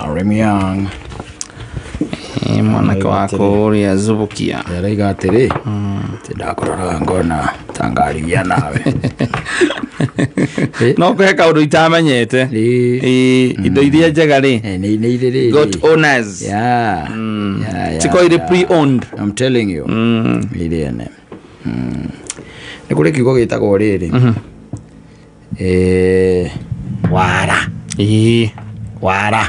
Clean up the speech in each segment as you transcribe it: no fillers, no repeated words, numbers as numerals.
Arĩmi Young. Mwanake wa kũrĩa Zubukia. Araiga atĩrĩ, atĩ ndakũroraga ngona ta ngarigia nawe. No kũhe kaũndũ itamenyete. Ĩĩ. Indo iria njega rĩ, Nĩ irĩ rĩrĩ. got owners. Yeah. Yeah, Ciko irĩ yeah. pre-owned. I'm telling you. Irĩ ene. Nĩ kũrĩ kiugo gĩtagwo rĩrĩ. Wara. Ĩĩ. Wara.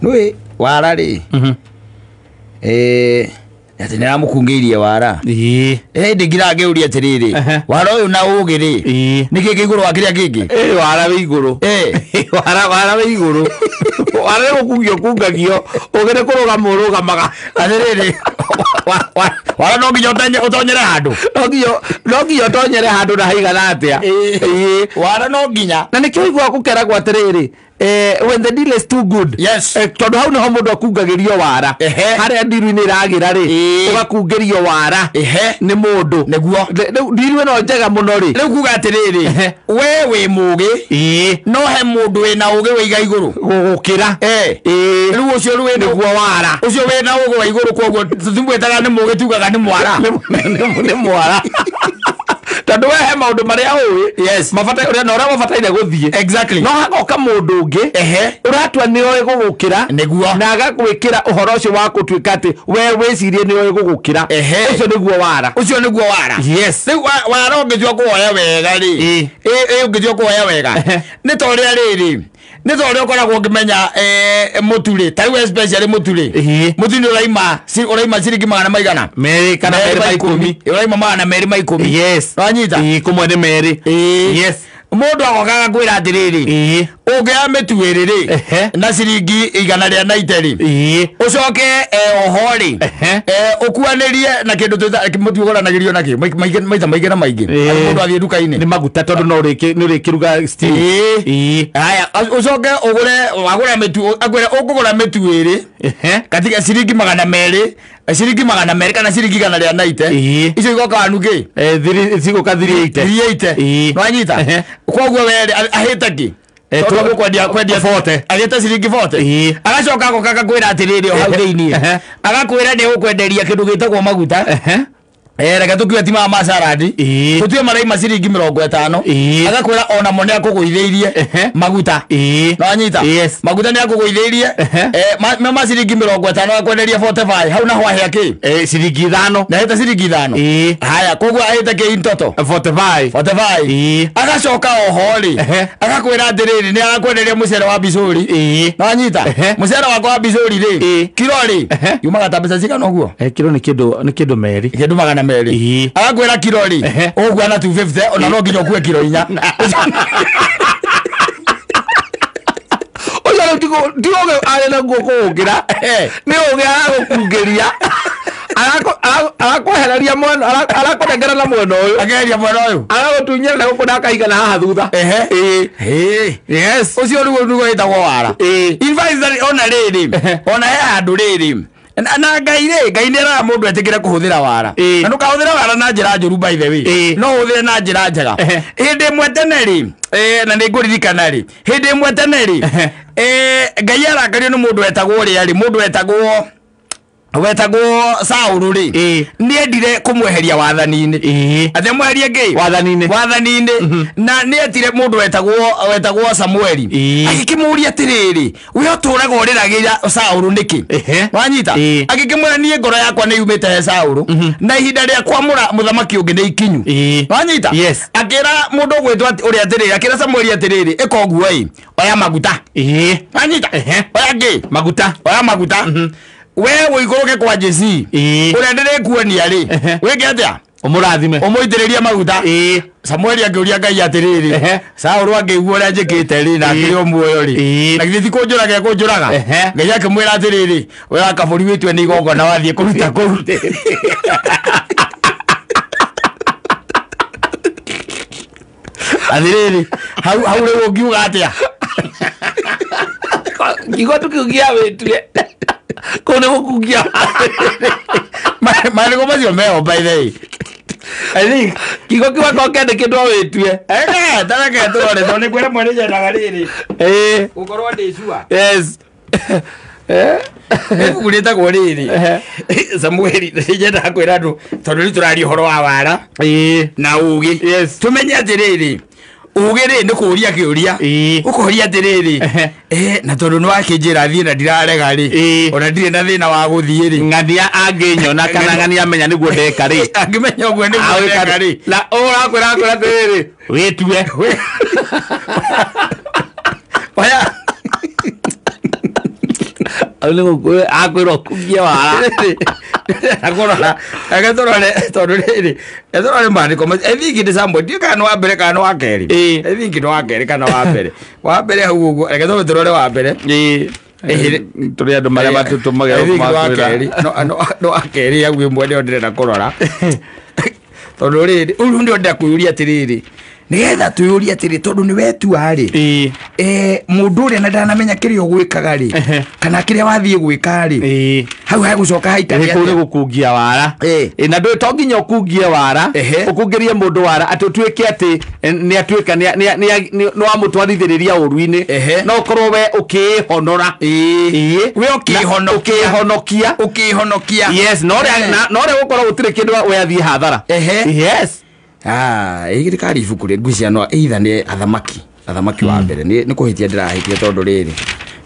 Nĩũĩ wara rĩ, atĩ nĩ aramũkungĩirie wara. Ĩĩ. Hĩndĩ ngira ngĩũria atĩrĩrĩ, wara ũyũ na ũgĩ rĩ, nĩkĩ kĩ igũrũ wa kĩrĩa kĩngĩ? Ĩĩ, wara wĩ igũrũ. Wara wĩ igũrũ. Wara nĩ gũkungio kungagio, ũgĩ nĩ kũrũgama ũrũgamaga. Atĩrĩrĩ, wara no nginya ũtonyere handũ. No nginya ũtonyere handũ na haigana atĩa. Ĩĩ. Wara no nginya. Na nĩkĩo ũiguaga gũkeragwo atĩrĩrĩ, when the deal is too good. Yes. Tondũ hau nĩho mũndũ akungagĩrio wara. Harĩa ndiru-inĩ ĩragĩra rĩ, ũgakungĩrio wara nĩ mũndũ. Nĩguo. Rĩu ndiru ĩno njega mũno rĩ. Rĩu kuga atĩrĩrĩ, we wĩ mũgĩ, no he mũndũ wĩna ũgĩ wĩiga igũrũ. Gũgũkĩra. Rĩu ũcio rĩu wĩna Nĩguo wara. Ũcio wĩna ũgĩ wa igũrũ, koguo tũtimwĩtaga nĩ mũgĩ, tugaga nĩ mwara. Nĩ mwara. Tondũ we he maũndũ marĩa ũĩ. Yes. Mabata, ũrĩa na ũrĩa mabataire gũthiĩ. Exactly. No hagoka mũndũ ũngĩ. Ũratua nĩ oĩ gũgũkĩra. Nĩguo. Na agagwĩkĩra ũhoro ũcio wa gũtuĩka atĩ we wĩcirie nĩ oĩ gũgũkĩra. Ũcio nĩguo wara. Ũcio nĩguo wara. Yes. Rĩu wara ũngĩtua kũwoya wega rĩ. Ĩ, ũngĩtua kũwoya wega. Nĩ ta ũrĩa rĩrĩ. Nĩ ta ũrĩa ũkoragwo ũkĩmenya, mũtu rĩ. Ta rĩu especially mũtu rĩ. Mũtu nĩ ũraima ciringi magana maigana? Merĩ kana Merĩ merĩ ma ma ikũmi. ikũmi. Ũraima magana merĩ ma ikũmi. Yes. Wanyita? Ĩĩ, kũmwe nĩ merĩ. Yes. Mũndũ agoka agakwĩra atĩrĩrĩ, ũngĩoya mĩtu ĩrĩ rĩ, na ciringi igana rĩa naite rĩ, ũcoke, oho rĩ, ũkuanĩrie na kĩndũ twĩta, mũtu ũgũranagĩrio nakĩ? Maita maingĩ na maingĩ. Mũndũ athiĩ nduka-inĩ. Nĩ maguta tondũ no nĩ ũrĩkĩruga stew. Haya, ũcoke ũgũre, wagũra mĩtu, akwĩre ũkũgũra mĩtu ĩrĩ, katika ciringi magana merĩ, ciringi magana merĩ kana ciringi igana rĩa naite. Icio igoka wanu kĩ? Cigũka thiri eight. Thiri eight. Nĩwanyita? Koguo we rĩ, ahĩte kĩ? Tondũ kwendia 40. Agĩte ciringi 40. Agacoka agoka agakwĩra atĩrĩrĩ, o hau thĩiniĩ. Agakwĩra nĩ ũgũkwenderia kĩndũ gĩtagwo maguta. Reke tũkiue ti ma salad. Tũtue maraima ciringi mĩrongo ĩtano. Agakwĩra ona mo nĩ akũgũithĩirie maguta. Nĩwanyita? Yes. Maguta nĩ akũgũithĩirie. Ma ciringi mĩrongo ĩtano akwenderia 45. Hau naho ahĩa kĩ? Ciringi ithano. Na ahĩte ciringi ithano. Haya, koguo ahĩte kĩ in total? 45. 45. Agacoka oho rĩ, agakwĩra atĩrĩrĩ, nĩ arakwenderia mũcere wa bicũri. Nĩwanyita? Mũcere wakwa wa bicũri rĩ, kiro rĩ, yumaga ta mbeca cigana ũguo? Kiro nĩ kĩndũ merĩ. Kĩndũ magana merĩ. Agakwĩra kiro rĩ, ũgũkua na 250, ona no nginya ũkue kiro inya. Ũcio rĩu ti ũgĩ arĩ naguo kũũkĩra. Nĩ ũgĩ aragũkungĩria. Arakwehereria mwena, arakũnengera na mwena ũyũ. Akeheria mwena ũyũ. Aragũtunyĩra na gũkũ na akaigana haha thutha. Yes. Ũcio nĩguo nĩguo wĩtagwo wara. In fact, ona rĩrĩ, ona he handũ rĩrĩ. Na Ngai rĩ, Ngai nĩ eraga mũndũ etĩkĩre kũhũthĩra wara. Na ndũkahũthĩre wara na njĩra njũru by the way. No ũhũthĩre na njĩra njega. Hĩndĩ ĩmwe tene rĩ, na nĩ ngũririkana rĩ, hĩndĩ ĩmwe tene rĩ, Ngai arakario nĩ mũndũ wetagwo ũrĩa rĩ, mũndũ wetagwo Saũlũ rĩ, nĩ endire kũmweheria wathani-inĩ. Atĩ amweherie kĩ? Wathani-inĩ. Wathani-inĩ. Na nĩ etire mũndũ wetagwo Samueli. Agĩkĩmũũria atĩrĩrĩ, we ũtũũraga ũrĩragĩra Saũlũ nĩkĩ? Wanyita? Agĩkĩmwĩra niĩ ngoro yakwa nĩ yumĩte he Saũlũ, na ihinda rĩa kwamũra mũthamaki ũngĩ nĩ ikinyu. Wanyita? Yes. Akĩra mũndũ ũgwĩtwo ũrĩa atĩrĩrĩ, akĩra Samueli atĩrĩrĩ, ĩka ũguo ĩ, oya maguta. Wanyita? Oya ngĩ? Maguta. Oya maguta. We ũikũrũke kwa Jesi. Ũrĩa ndĩrĩkuonia rĩ, wĩke atĩa? Ũmũrathime. Ũmũitĩrĩrie maguta. Samueli akĩũria Ngai atĩrĩrĩ, Saũlũ angĩigua ũrĩa njĩkĩte rĩ, na akĩrĩ o muoyo rĩ, na githĩ ti kũnjũraga ekũnjũraga? Ngai akĩmwĩra atĩrĩrĩ, we wa kabũri wĩtue nĩ igongona wathiĩ kũruta kũu. Atĩrĩrĩ, hau rĩu ũngiuga atĩa? Kiugo tũkiugia wĩtue. Kũu nĩ gũkungia. Marĩgũ macio meho by the way. I think kiugo kĩu akorwo kĩandĩkĩtwo wĩtue. Tareke tũrore tondũ nĩ kwĩra mwene nyendaga rĩrĩ. Gũkorwo ndĩ sure. Yes. Ibuku rĩtagwo rĩrĩ Samueli, nyendaga kwĩra andũ tondũ rĩu tũraria ũhoro wa wara na ũgĩ. Yes. Tũmenye atĩrĩrĩ, ũgĩ rĩ nĩ kũũria kĩũria. Ũkoria atĩrĩrĩ, na tondũ nĩ wakĩnjĩra thiĩ na ndirarega rĩ, ona ndirĩ na thĩna wa gũthiĩ rĩ. Ng'ania angĩnyona kana ng'ania amenya nĩguo ndeka rĩ. Angĩmenya ũguo nĩguo ndeka rĩ. Na ũrakwĩra akwĩra atĩrĩrĩ, wĩtue. Oya. Akwĩra ũkungie wara. Akũrora, reke tũrore tondũ rĩrĩ, tũrore maandĩko macio. I think nĩ Samuel, ndiũĩ kana nĩ wa mbere kana nĩ wa kerĩ. I think nĩ wa kerĩ kana wa mbere. Wa mbere hau ũguo, reke tũrore tũrore wa mbere. Tũrĩ andũ marĩa matũtũmagĩra I think nĩ wa kerĩ. No wa kerĩ hau ĩmwe nĩyo ndĩrenda kũrora. Tondũ rĩrĩ, ũyũ nĩo ndĩrenda kwĩyũria atĩrĩrĩ, nĩgetha twĩyũrie atĩrĩ, tondũ nĩ wetua rĩ, mũndũ ũrĩa na ndanamenya kĩrĩa ũgwĩkaga rĩ, kana kĩrĩa wathiĩ gwĩka rĩ, hau hagũcoka haikare atĩa? Kũu nĩ gũkungia wara. Na ndũĩ to nginya ũkungie wara, ũkungĩrie mũndũ wara atĩ ũtuĩke atĩ nĩ atuĩka nĩ wamũtwarithĩrĩria ũru-inĩ, no ũkorwo we ũkĩĩhonora. We ũkĩĩhonokia. Ũkĩĩhonokia. Yes, no ũrĩa gũkorwo gũtirĩ kĩndũ we athiĩ hathara. Yes. Ĩgĩrĩ kari ibuku rĩ ngwĩciria no either nĩ athamaki athamaki wa mbere nĩ kũhĩtia ndĩrahĩtia tondũ rĩrĩ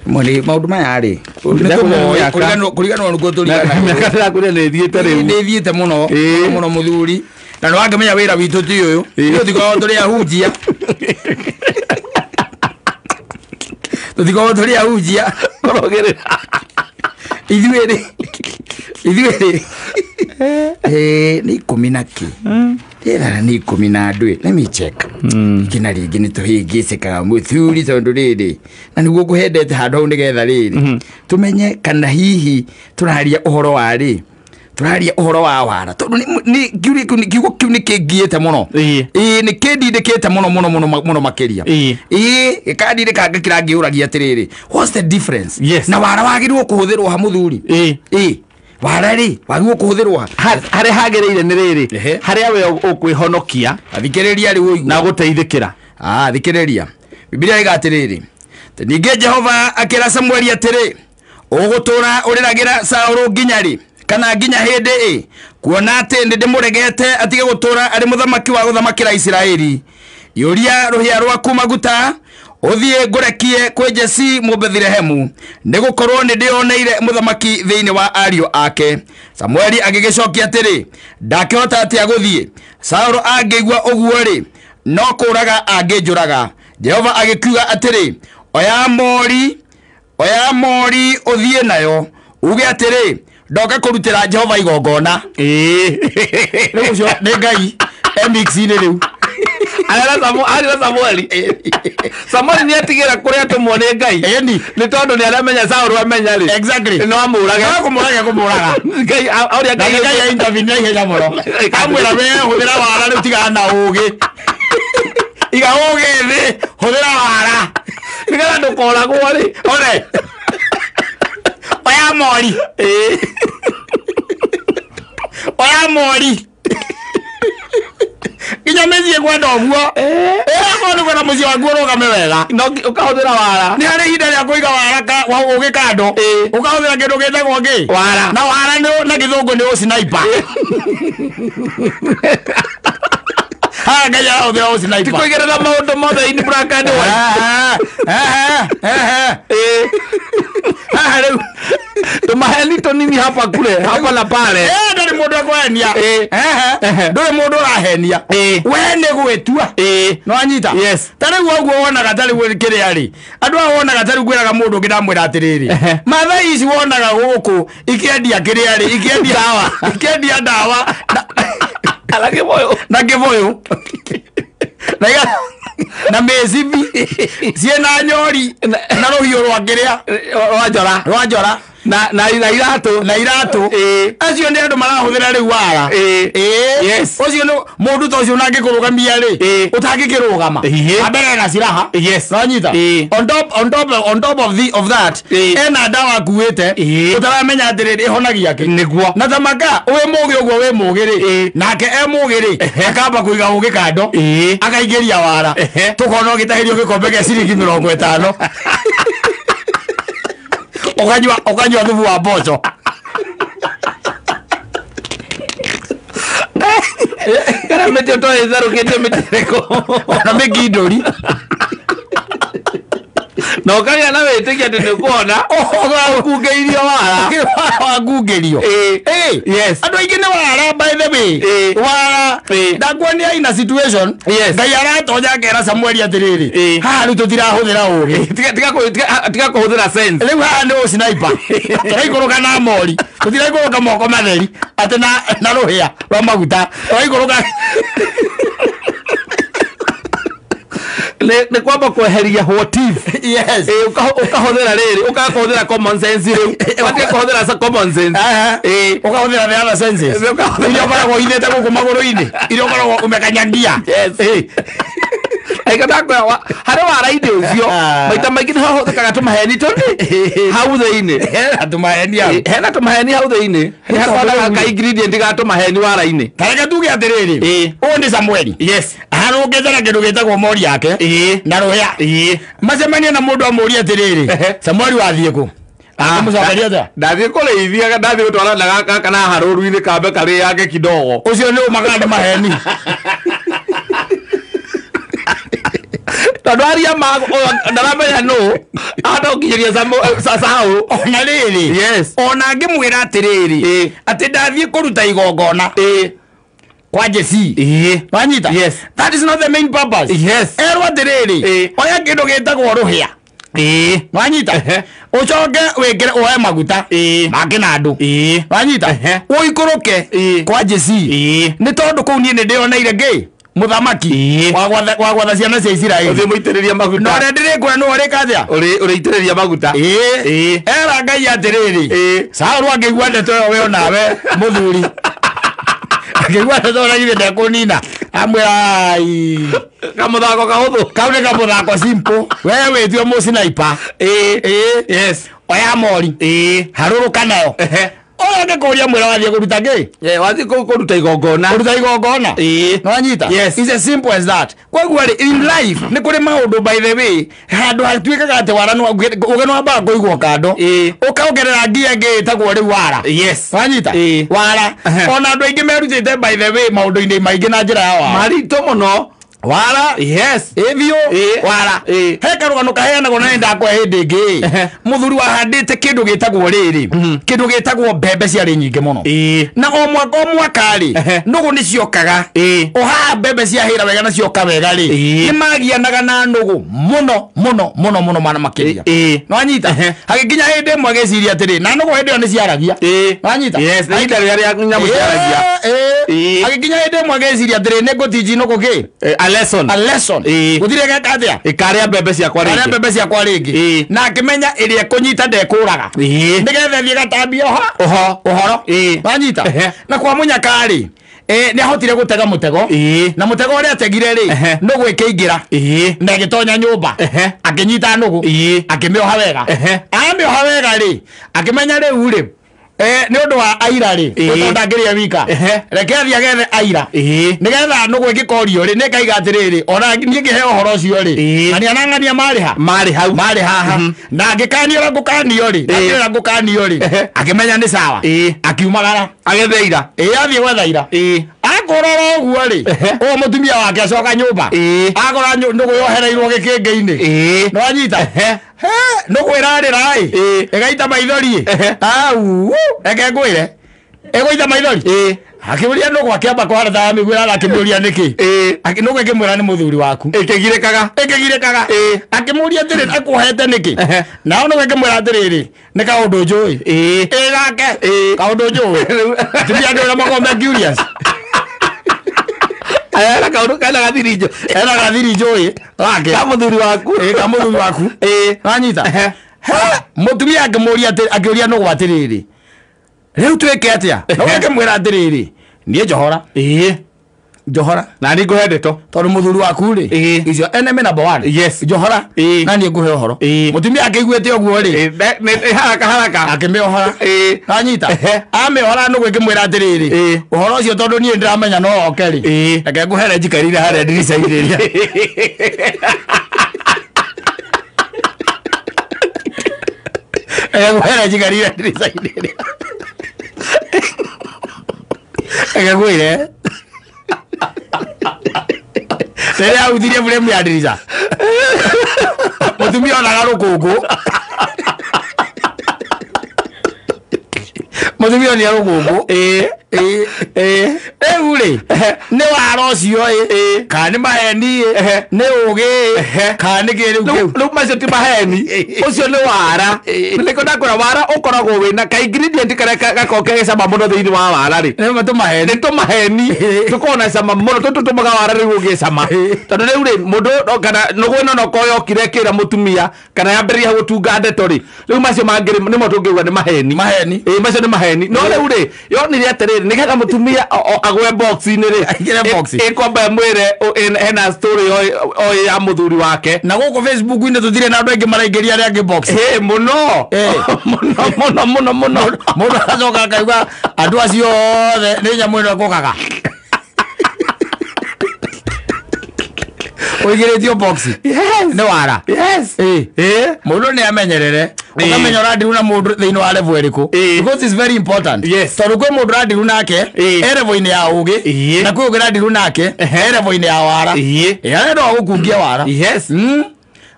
rĩmwe nĩ maũndũ maya rĩ kũriganĩrwo nĩkuo tũriganagĩrwo. Mĩaka ndĩrakwĩra nĩ ĩthiĩte rĩu. Nĩ ĩthiĩte mũno mũno mũthuri, na nĩ wangĩmenya wĩra witũ ti ũyũ, ithuĩ tũtikoragwo tũrĩ ahunjia. Tũtikoragwo tũrĩ ahunjia. Ithuĩ rĩ nĩ ikũmi na kĩ rĩrara nĩ ikũmi na ndwĩ. Let me check. Rĩngĩ na rĩngĩ nĩ tũhĩngĩcĩkaga mũthuri tondũ rĩrĩ na nĩguo ngũhendete handũ hau nĩgetha rĩrĩ tũmenye kana hihi tũraria ũhoro wa rĩ, tũraria ũhoro wa wara tondũ nĩ kiugo kĩu nĩ kĩngiĩte mũno. Ĩĩ nĩ kĩndindĩkĩte mũno mũno mũno mũno makĩria. Ĩĩ gĩkandindĩka ngĩkira ngĩũragia atĩrĩrĩ, what's the difference? Na wara wagĩrĩirwo kũhũthĩrwo ha mũthuri? Ĩĩ wara rĩ wagĩrĩirwo kũhũthĩrwo ha? Harĩa hagĩrĩire nĩ rĩrĩ, harĩa we ũkwĩhonokia Thikĩrĩria rĩu ũigue na gũteithĩkĩra. Thikĩrĩria. Bibilia ĩga atĩrĩrĩ, ningĩ Jehova akĩra Samueli atĩrĩ, ũgũtũũra ũrĩragĩra Saũlũ nginya rĩ, kana nginya hĩndĩ ĩ, kuona atĩ nĩndĩmũregete atige gũtũũra arĩ mũthamaki wa gũthamakĩra Isiraeli. Yũria rũhĩa rwaku maguta ũthiĩ ngũrekie kwĩ Jesii Mũbethilehemu, nĩgũkorwo nĩndĩoneire mũthamaki thĩinĩ wa ariũ ake. Samueli agĩgĩcokia atĩrĩ, ndakĩhota atĩa gũthiĩ? Saũlũ angĩigua ũguo rĩ, no kũũraga angĩnjũraga. Jehova agĩkiuga atĩrĩ, oya mori ũthiĩ nayo, uge atĩrĩ, ndoka kũrutĩra Jehova igongona. Rĩu ũcio nĩ Ngai mix-inĩ rĩu. Arĩ Samueli. Samueli nĩ atigĩra kũrĩa atũmwo nĩ Ngai. Nĩ tondũ nĩ aramenya Saũlũ amenya rĩ. Exactly. No amũrage. No kũmũraga kũmũraga. Ngai auria Ngai Ngai intervene na ihenya mũno. Amwĩra we hũthĩra wara rĩu tigana na ũgĩ. Iga ũgĩ thĩ, hũthĩra wara. Nĩgetha ndũkoragwo rĩ. Ore. Oya mori. Oya mori. Nginya mĩciĩ kwenda ũguo. Akorwo nĩ kwenda mũciĩ waku ũrũgame wega, no ũkahũthĩra wara. Nĩ harĩ ihinda rĩa kũiga wara wa ũgĩ kando, ũkahũthĩra kĩndũ gĩtagwo kĩ? Wara. Na wara nĩ na gĩthũngũ nĩ ũsniper. Haha Ngai arahũthĩra ũsniper. Ti kũigĩrĩra maũndũ mothe in black and white. Haha rĩu tũmaheni tũnini hapa kule hapa na pale. Ndũrĩ mũndũ ekũhenia. Ndũrĩ mũndũ ũrahenia. We nĩ gwĩtua. No anyita. Yes. Ta rĩu ũguo wonaga ta rĩu kĩrĩa rĩ, andũ aya wonaga ta rĩu ngwĩraga mũndũ ũngĩ ndamwĩra atĩrĩrĩ, Mathai ici wonaga gũkũ ikĩendia kĩrĩa rĩ, ikĩendia Ndawa. Ikĩendia ndawa. Na kĩbũyũ. Na kĩbũyũ. Na mĩcibi ciĩna nyori na rũhiũ rwa kĩrĩa rwa njora. Rwa njora. Na iratũ. Na iratũ. Acio nĩ andũ marahũthĩra rĩu wara. Yes. Ũcio nĩ mũndũ ta ũcio ũnangĩkũrũgamia rĩ, ũtangĩkĩrũgama. Ambere na silaha. Yes. Nonyita. On top of that, ena ndawa akuĩte ũtaramenya atĩrĩrĩ ĩhonagia kĩ. Nĩguo. Na tamaka wĩ mũgĩ ũguo wĩ mũgĩ rĩ, nake e mũgĩ rĩ, akamba kũiga ũgĩ kando, akaingĩria wara. Tũkona ũgĩtahĩrio gĩkombe gĩa ciringi 50. Ũkanyua thubu wa mboco. Kana mĩtĩ ũtoĩ ĩtherũkĩtie mĩtĩ ĩrĩkũ? Na mĩkindũri. Na ũkagĩa na wĩtĩkio atĩ nĩ ũkuona ũkungĩirio wara. Wangungĩrio. Yes. Andũ aingĩ nĩ wara, by the way. Wara. Ndakuonia ina situation. Yes. Ngai aratonya akera Samueli atĩrĩrĩ, haha rĩu tũtirahũthĩra ũgĩ. Tiga kũhũthĩra sense. Rĩu haha nĩ ũsniper. Tũraikũrũka na mori. Tũtiraikũrũka moko matheri atĩ na rũhĩa rwa maguta. Tũraikũrũka nĩ kwamba kweheria what if. Yes. Ũkahũthĩra rĩrĩ, ũkahũthĩra common sense rĩu. Ũtige kũhũthĩra common sense. Ũkahũthĩra the other senses. Iria ũkoragwo ũhithĩte gũkũ magũrũ-inĩ. Iria ũkoragwo ũmekanyagia. Yes. Harĩ wara-inĩ ũcio, maita maingĩ nĩ hahũthĩkaga tũmaheni tũni hau thĩinĩ. Hena tũmaheni hau. Hena tũmaheni hau thĩinĩ. Nĩ hakoragwo ka ingredient ga tũmaheni wara-inĩ. Ta reke tuge atĩrĩrĩ, ũyũ nĩ Samueli. Yes. Arũngĩte na kĩndũ gĩtagwo mori yake na rũhĩa. Macemania na mũndũ amũrie atĩrĩrĩ, Samueli wathiĩ kũ? Akĩmũcokeria atĩa? Ndathiĩ kũrĩithia, ndathiĩ gũtwara na gaka kana harũru-inĩ kambe karĩange kidogo. Ũcio nĩ ũmaga nĩ maheni. Tondũ aria ndaramenya nũ ahota gũkinyĩria Saũlũ. Ona rĩrĩ. Yes. Ona ngĩmwĩra atĩrĩrĩ, atĩ ndathiĩ kũruta igongona kwa Jesi. Wanyita? Yes. That is not the main purpose. Yes. Erwo atĩrĩrĩ, oya kĩndũ gĩtagwo rũhĩa. Wanyita? Ũcoke wĩkĩre woe maguta ma kĩnandũ. Wanyita? Ũikũrũke kwa Jesi. Nĩ tondũ kũu niĩ nĩ ndĩoneire ngĩ mũthamaki wa gwatha ciana cia Isiraeli. Ũthiĩ mũitĩrĩrie maguta. Na ũrĩa ndĩrĩkwĩra nĩwe ũrĩka atĩa? Ũrĩitĩrĩria maguta. Era Ngai atĩrĩrĩ, Saũlũ angĩigua ndeto ĩyo we onawe mũthuri. Akĩigua ndeto ĩyo na githĩ ndekũnina. Amwĩra ai. Kamũthako kahũthũ. Kau nĩ kamũthako simple. We wĩtue mũsniper. Yes. Oya mori. Harũrũka nayo. Oya ngĩkũria mwĩra wathiĩ kũruta kĩ? Wathiĩ kũruta igongona. Kũruta igongona. Nĩwanyita? Yes. It's as simple as that. Koguo rĩ, in life nĩ kũrĩ maũndũ by the way, handũ hatuĩkaga atĩ wara ũgĩ nĩ wambaga kũigwo kando. Ũkaongerera ngia ĩngĩ ĩtagwo rĩu wara. Yes. Wanyita? Wara. Ona andũ aingĩ merutĩte by the way maũndũ-inĩ maingĩ na njĩra ya wara. Maritũ mũno. Wara. Yes. Ĩthiũ. Wara. He karũgano kaheanagwo na nĩ ndakwa hĩndĩ ĩngĩ. Mũthuri wahandĩte kĩndũ gĩtagwo rĩrĩ, kĩndũ gĩtagwo mbembe ciarĩ nyingĩ mũno. Na o mwaka rĩ, nũgũ nĩ ciokaga. O haha mbembe ciahĩra wega na cioka wega rĩ, nĩ magianaga na nũgũ mũno mũno mũno mũno mana makĩria. Nĩwanyita? Hagĩkinya hĩndĩ ĩmwe agĩciria atĩrĩ, na nũgũ hĩndĩ ĩyo nĩ ciaragia. Nĩwanyita? Yes, nĩ ihinda rĩrĩa nyamũ ciaragia. Agĩkinya hĩndĩ ĩmwe agĩciria atĩrĩ, nĩ ngũtinji nũgũ kĩ? A lesson. A lesson. Gũtirĩ geka atĩa? Ĩkarĩa mbembe ciakwa rĩngĩ. Karĩa mbembe ciakwa rĩngĩ. Na akĩmenya ĩrĩa ĩkũnyita ndekũraga. Nĩgetha ĩthiĩ gatambie ũhoro. Wanyita? Na kwa mũnyaka rĩ, nĩ ahotire gũtega mũtego. Na mũtego ũrĩa ategire rĩ, nũgũ ĩkĩingĩra. Na ĩgĩtonya nyũmba. Akĩnyita nũgũ. Akĩmĩoha wega. Amĩoha wega rĩ, akĩmenya rĩu rĩ, nĩ ũndũ wa aira rĩ, tondũ ndangĩrĩa wika. Reke athiĩ agethe aira. Nĩgetha nũgũ ĩngĩkorio rĩ, nĩkaiga atĩrĩrĩ, ona niĩ ngĩheo ũhoro ũcio rĩ, ng'ania na ng'ania marĩ ha? Marĩ hau. Marĩ haha. Na angĩkanio ũrĩa ngũkanio rĩ, angĩrĩa ngũkanio rĩ, akĩmenya nĩ sawa. Akiumagara. Agethe ira. Athiĩ gwetha ira. Akorora ũguo rĩ, ũyũ mũtumia wake acoka nyũmba. Akora nũgũ yohereirwo gĩkĩngĩ-inĩ. Nĩwanyita? Nũgũ ĩrarĩra ĩ, ĩgaita maithori ĩ. Au, reke ngwĩre. Ĩgũita maithori. Akĩũria nũgũ akĩamba kũhara ta mĩguĩ ara akĩmũria nĩkĩ. Nũgũ ĩkĩmwĩra nĩ mũthuri waku. Ĩkĩgirĩkaga. Ĩkĩgirĩkaga. Akĩmũria atĩrĩrĩ, akuohete nĩkĩ? Nao nũgũ ĩkĩmwĩra atĩrĩrĩ, nĩ kaũndũ njũĩ. Ĩ gake. Kaũndũ njũĩ. Atumia andũ arĩa makoragwo me curious. Ena kaũndũ kena gathiri njũĩ. Ena gathiri njũĩ. Gake. Ka mũthuri waku. Ka mũthuri waku. Wanyita? Mutumia akĩmũria akĩũria nũgũ atĩrĩrĩ rĩu twĩke atĩa no akĩmwĩra atĩrĩrĩ niĩ njohora njohora na niĩ ngũhe ndeto tondũ mũthuri waku rĩ is your enemy number one. Yes. Njohora na niĩ ngũhe ũhoro. Mũtumia akĩiguĩte ũguo rĩ haraka haraka akĩmĩohora nanyita amĩohora nũgũ ĩkĩmwĩra atĩrĩrĩ ũhoro ũcio tondũ niĩ ndĩramenya no oke rĩ reke ngũhere njikarire harĩa ndirica-inĩ rĩa reke ngũhere njikarire ndirica-inĩ rĩa reke ngwĩre rĩrĩa ahuthirie buremu ya ndirica mũtumia onaga rũkũngũ mũtumia onire rũkũngũ rĩu rĩ nĩ wara ũcio ĩ kana nĩ maheni ĩ nĩ ũgĩ kana nĩ kĩ rĩu kĩu rĩu macio ti maheni ũcio nĩ wara nĩkĩo ndakwĩra wara ũkoragwo wĩna ka ingredient karĩa gakoragwo ke cama mũno thĩinĩ wa wara rĩ nĩ tũmaheni nĩ tũmaheni tũkoragwo na cama mũno tũtũ tũtũmaga wara rĩu ũgĩe cama tondũ rĩu rĩ mũndũ kana nũgũ ĩno nokorwo yokire ĩkĩra mũtumia kana yambĩrĩria gũtunga ndeto rĩ rĩu macio mangĩ rĩ nĩmo tũngĩuga nĩ maheni maheni macio nĩ maheni no rĩu rĩ yonire atĩrĩrĩ nĩgetha mũtumia agwe box-inĩ rĩ Aingĩre box. ĩkwamba ĩmwĩre hena story oĩ ya mũthuri wake na gũkũ Facebook-inĩ tũtirĩ na andũ aingĩ maraingĩria arĩa angĩ box mũno mũno mũno mũno mũno mũndũ agacoka akauga andũ acio othe nĩ nyamũ ĩno ĩkũkaga ũingĩrĩtio box nĩ wara mũndũ nĩ amenyerere ũkamenya ũrandiru na mũndũ thĩinĩ wa level ĩrĩkũ because it's very important. Yes. Tondũ kwĩ mũndũ ũrandiru nake e level-inĩ ya ũgĩ na kwĩ ũngĩ ũrandiru nake e level-inĩ ya wara arĩa no agũkungia wara. Yes.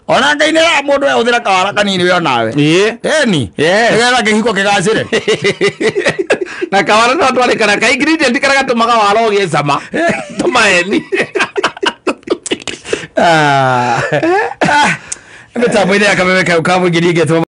Ona Ngai nĩ ra mũndũ ehũthĩra kawara kanini we onawe eni nĩgetha kĩhiko kĩgacĩre na kawara no twarĩkana ka ingredient karĩa gatũmaga wara ũgĩe cama tũmaheni mĩtambo-inĩ ya kameme kau ka mũingĩ ningĩ